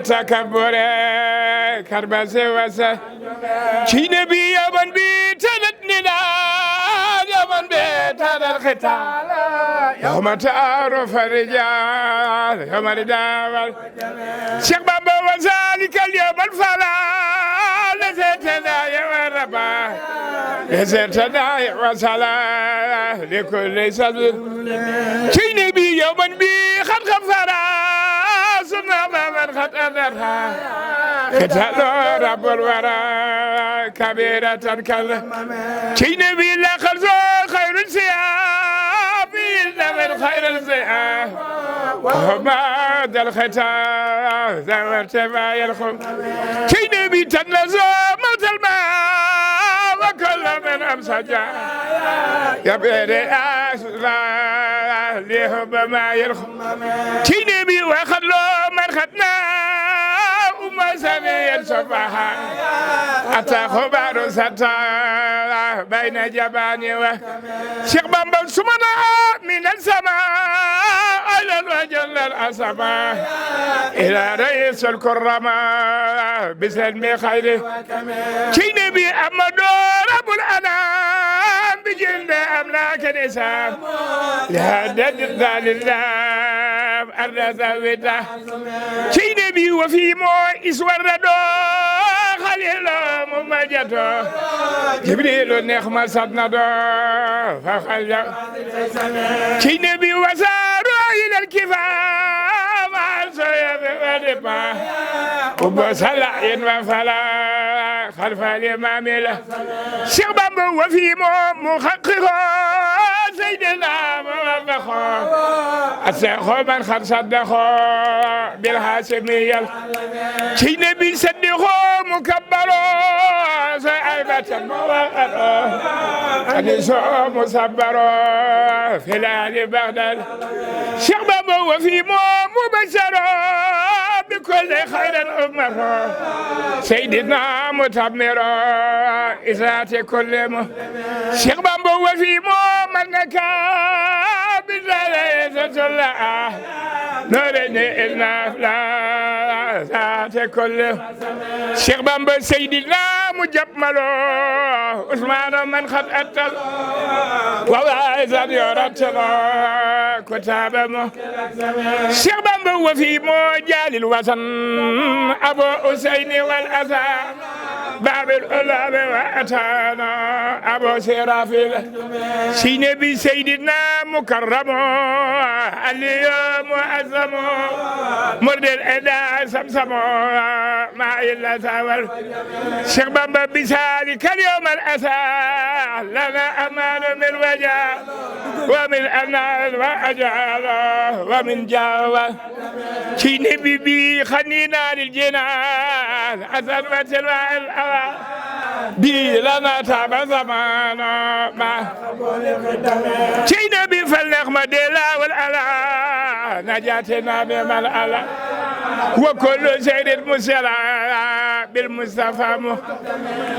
تكبر كربس وسا شي نبي يمن بيتندنا يمن بيتد الختال يوم تعرف الرجال يوم الدول شيخ بابا وذلك اليوم الفلا لزيتنا يا ربا لزيتنا وصلا لكل سبب شي نبي يوم بي خد غفرا سنة من خد أنرها ختال رب الورى كبيرة كذا شي نبي لا خرزو خير السياف إلا من خير السياف وهما ذا الختال ذا ارتفاع الخم شي نبي تنزو موت الماء وكل من أمسجا يا بيري أسلا ليهب ما يرخم شي نبي وخلو من خدنا وما سمي الصفحة أتى خبر ستا بين جباني شيخ بامبا سمنا من السماء إلى الوجل الأسماء إلى رئيس الكرماء بسلم خيره شي نبي أمد رب الأنام بجلد أملاك نسام لهدد الظالم أرد ثابته شي نبي وفي مو إسوردو خليل ممجدو جبريل نخمة صدندو فخلجو شي نبي وسارو إلى الكفاء مع السيف ودفا وبسلا وفلا خلف الإمام له شيخ بامبا وفي مو محققو سيدنا موفقو الشيخ من خد صدقو بالهاشمية شي نبي صدقو مكبرو سعيبة موقرو حديثو مصبرو في الآل بغداد شيخ بامبا وفي مبشرو بكل خير أمره سيدنا متمرو إذات كل شيخ بامبا وفي منك بالله الله نورني إلنا لا ذات كل شيخ بامبا سيدنا مجملو عثمان من خد أتل والله إذا يرتل كتابه شيخ بامبا وفي مجال الوطن أبو حسين والأذى باب الأولى وأتانا أبو سرافيل شي نبي سيدنا مكرم اليوم معظم مرد الأداء سمسم ما إلا ساول شيخ بامبا بسالك اليوم الأسى لنا أمان من وجه ومن أنال وأجعل ومن جاوة شي نبي بي خنينا للجنان حسن وسلوى الأوى بي لنا تاب زمانا ما شي نبي فالنغمة ديلا والألا نجاتنا بمن ألا وكل سيد مسلا بالمصطفى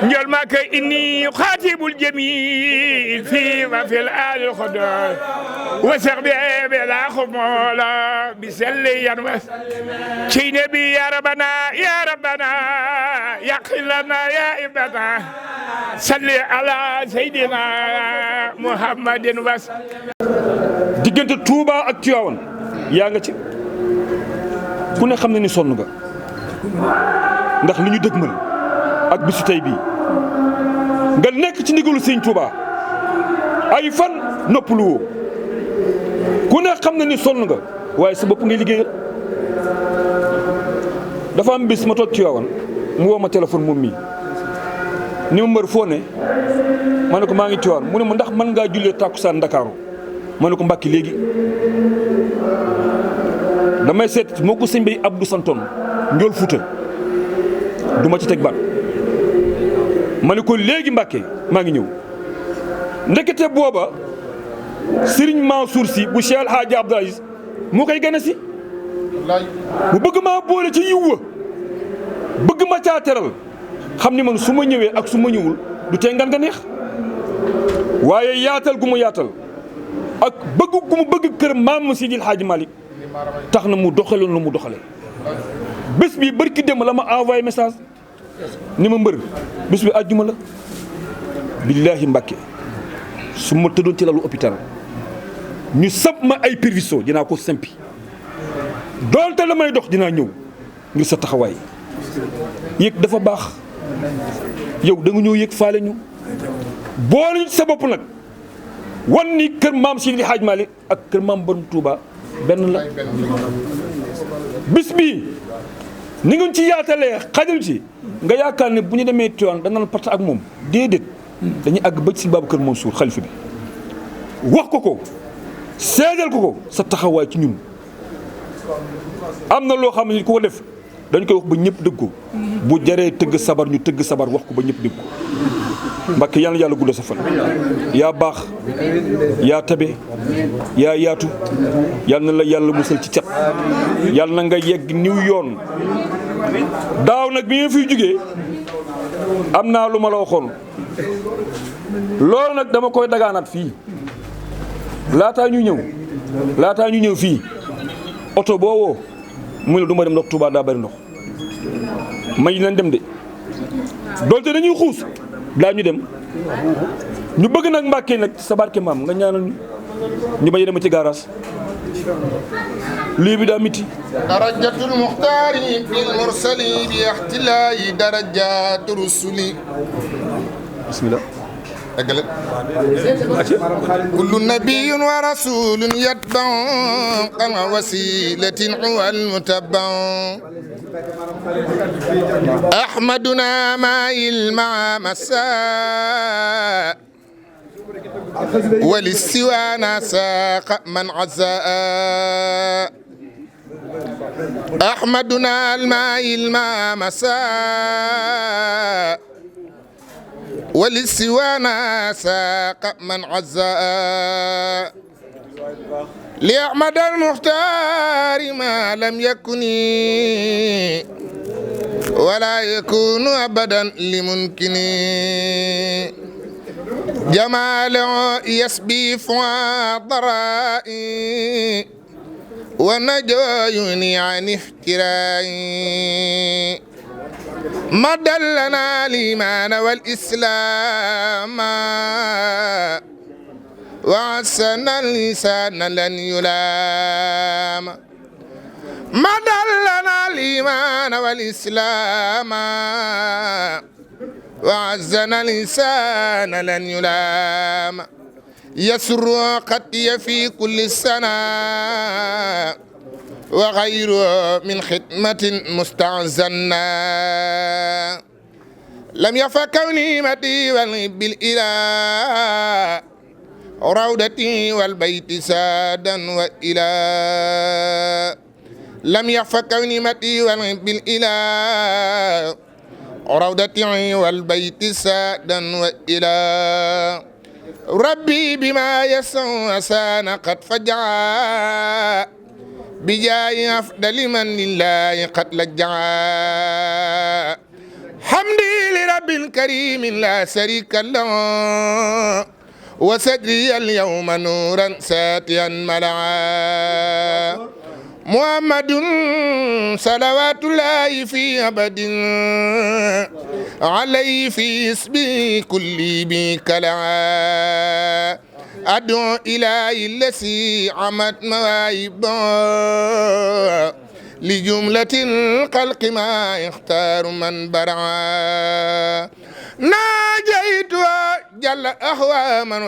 نجل ماك إني خاتب الجميل في وفي الآل الخضر وسغبي بلا خمولا بسلي ينوس شي نبي يا ربنا يا ربنا يقل لنا يا إبنا صلي على سيدنا محمد وس diggante Touba ak Tivaouane yaa nga ci ku ne xam na ni sonn nga ndax li ñu dëgmal ak bisu tey bii nga nekk ci ndigalu Sëñ Touba ay fan noppalu woo ku ne xam na ni sonn nga waaye sa bopp ngay liggéeyal dafa am bis ma toog Tivaouane mu woo ma téléphone moom mii ni ma mbër foo ne ma ne ko maa ngi Tivaouane mu ne ma ndax mën ngaa jullee tàkkusaan Ndakaaru ma ne ko Mbàkke léegi damay seet moo ko sëñ bay Abdou santoon njool Fuuta du ma ci teg baat ma ne ko léegi Mbàkke maa ngi ñëw ndekete booba Serigne Mansour Sy bu Cheikh El Hadji Abdou Aziz moo koy gane si bu bëgg maa boole ci yiw wa bëgg ma caa teral xam ni man su ma ñëwee ak su ma ñëwul du tee ngan nga neex waaye yaatal gu mu yaatal ak bëgg gu mu bëgg kër maam Sidil Hadji Malick tax na mu doxaloon lu mu doxale bés bi barki dem la ma envoyé message ni ma mbër bés bi àjjuma la billaahi Mbàkke su ma tëddoon ci lalu hôpital ñu sab ma ay perviso dinaa ko simpi doonte la may dox dinaa ñëw ngir sa taxawaay yëg dafa baax yow da nga ñëw yëg faale ñu boole ñu sa bopp nag wan ni kër maam Seydi Hadj Malick ak kër maam Borom Touba benn la bis bii ni nga ci yaatalee xajal ci nga yaakaar ne bu ñu demee Tiwaawan da nga la part ak moom déedéet dañuy àgg ba ci Babacar Mansour xalifa bi wax ko seedal ko sa taxawaay ci ñun am na loo xam ne ku ko def dañ koy wax ba ñëpp dégg ko bu jaree tëgg sabar ñu tëgg sabar wax ko ba ñëpp dégg ko Mbàkke yàlla yàlla guddal sa fan yaa baax yaa tabe yaa yaatu yàlla na la yàlla musal ci cat yàlla na nga yegg niw yoon daaw nag bi nga fiy jugee am naa lu ma la waxoon loolu nag dama koy dagaanaat fii laataa ñu ñëw fii oto boo woo mu ne du ma dem ndox Touba daa bari ndox may nañ dem de doonte dañuy xuus daa ñu dem ñu bëgg nag Mbàkke nag sa barke maam nga ñaanal ñu bañ a dem ci garage lii bi daa miti darajatul muxtaari bil mursali bi ixtilaayi darajatu rusuli bismillah eggale kullu nabiyyin wa rasulun yatba'u qama wasilatin huwa al-mutaba'u ahmaduna ma'il ma'amasa وللسوانا ساق من عزاء أحمدنا الماء المامساء وللسوانا ساق من عزاء لأحمد المختار ما لم يكن ولا يكون أبدا لممكن جماله يسبي فؤاد ضرائي ونجايني عن افترائي ما دلنا الإيمان والإسلام وعسنا اللسان لن يلام ما دلنا الإيمان والإسلام وعزنا الإنسان لن يلام يسر قتي في كل سنة وغير من خدمة مستعزنا لم يفكرني متي بالإله روضتي والبيت سادا وإله لم يفكرني متي بالإله روضتي والبيت سادا وإلى ربي بما يسع سان قد فجعا بجاي أفضل من لله قد لجعا حمدي لرب كريم لا شريك له وسجري اليوم نورا ساتيا ملعا محمد صلوات الله في أبد عليه في اسمي كل بكلا أدعو إلهي الذي عمت مواهبه لجملة الخلق ما يختار من برعا ناجيت جل أهواما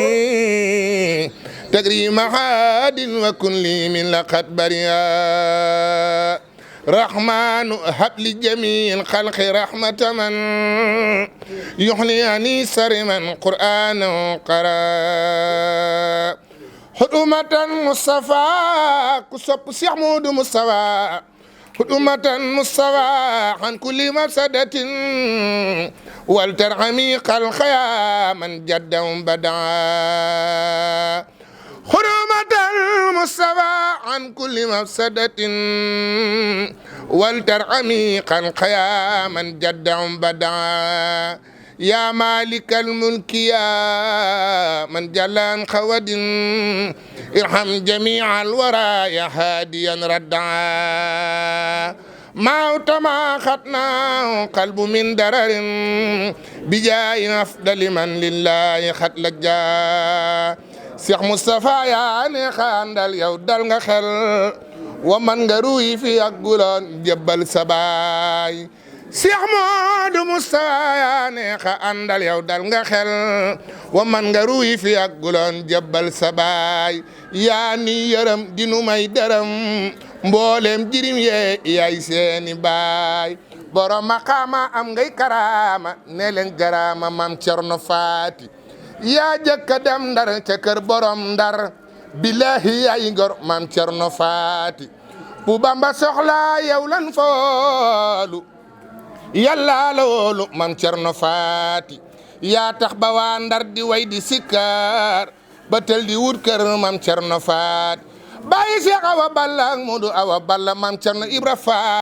وكرمني تكريم حاد وكن لي من لقد بريا رحمن هب لجميع الخلق رحمة من يحنيني سرما قرآن قرا حكومة مصطفى كسب سيحمود مصطفى حكومة مصطفى عن كل مفسدة والترحمي الخيا من جدهم بدعا حرمة المصطفى عن كل مفسدة والترحمي الخيا من جدهم بدعا يا مالك الملك يا من جلان خود ارحم جميع الورى يا هاديا ردعا موت ما خطنا قلب من درر بجاي أفضل من لله خط لجا Cheikh Moustapha yaa ne xaandal yow dal nga xel wa man nga ruy fi yàgguloon jébbal sa baay Cheikh Modou Moustapha yaa ne xaandal yow dal nga xel wa man nga ruy fi yàgguloon jébbal sa baay yaa ni yërëm dinu may dërëm mboolem jirim yee yaay seeni baay borom maqaama am ngay karaama ne leen jaraama Maam Cerno Faati yaa jëkka dem ndar ca kër borom ndar billahi yaay ngor Maam Cerno Faati bu Bamba soxla yow lan foolu yàlla la woolu Maam Cerno Faati yaa tax ba waa ndar di way di sikkar ba tel di wut kër Maam Cerno Faati bàyyi Cheikh Awa Balla ak Modou Awa Balla Maam Cerno Ibra Faati